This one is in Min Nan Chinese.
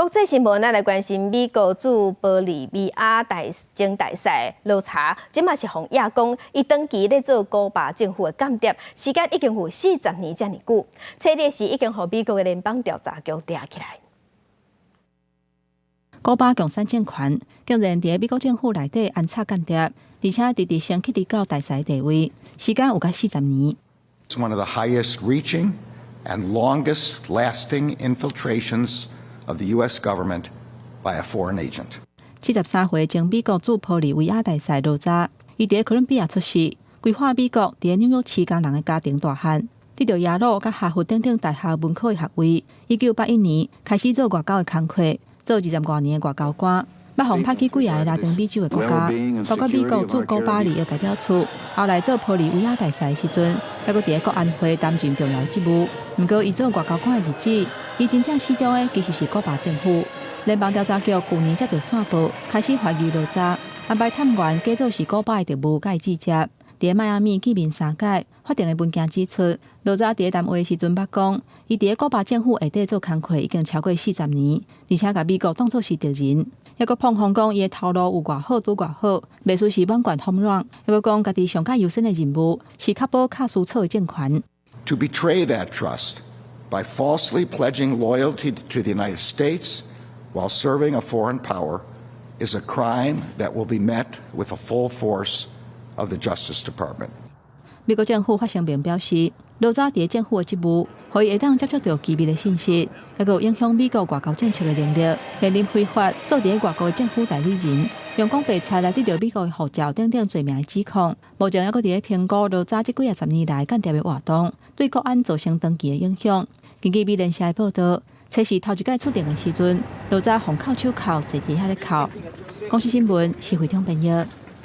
國際新聞，咱來關心美國駐玻利維亞大前大使羅查，這馬是予人指講，伊長期咧做古巴政府的間諜，時間已經有40年遮爾久。這個是已經予美國的聯邦調查局掠起來。古巴共產政權竟然佇美國政府內底安插間諜，而且直直升級到大使地位，時間有甲四十年。 It's one of the highest reaching and longest lasting infiltrations of the U.S. government by a foreign agent. 73歲前美國駐玻利維亞大使羅扎，伊佇哥倫比亞出世，規劃美國佇紐約市工人的家庭大漢，得著耶魯佮哈佛等等大學文科的學位。1981年開始做外交的工課，做20外年的外交官，捌予派去幾个拉丁美洲的國家，包括美國駐古巴聯合代表處。後來做玻利維亞大使的時陣，猶閣佇國安會擔任重要職務。毋過，伊做外交官的日子，伊真正死忠的其實是古巴政府。聯邦調查局舊年接著線報，開始懷疑羅扎，安排探員假做是古巴的特務，共伊接觸。佇邁阿密見面三擺，法庭的文件指出，羅扎佇談話的時陣捌講，伊佇古巴政府下底做工課已經超過四十年，而且共美國當作是敵人。猶閣膨風講，伊的頭路有偌好，拄偌好，袂輸是滿貫風軟。猶閣講，家己上較優先的任務是確保卡斯楚的政權。 To betray that trust by falsely pledging loyalty to the United States while serving a foreign power is a crime that will be met with the full force of the Justice Department. 美國政府發聲明表示，羅扎佇政府的職務，予伊會當接觸著機密的信息，猶閣有影響美國外交政策的能力，面臨非法做佇外國的政府代理人，用講白菜來得著美國的護照等等罪名的指控。目前猶閣佇咧評估羅扎這幾仔十年來間諜的活動對國安造成長期的影響。根據美聯社的報導，這是頭一擺出庭的時陣，羅扎予銬手銬坐佇遐咧哭。公視新聞，施惠中編譯。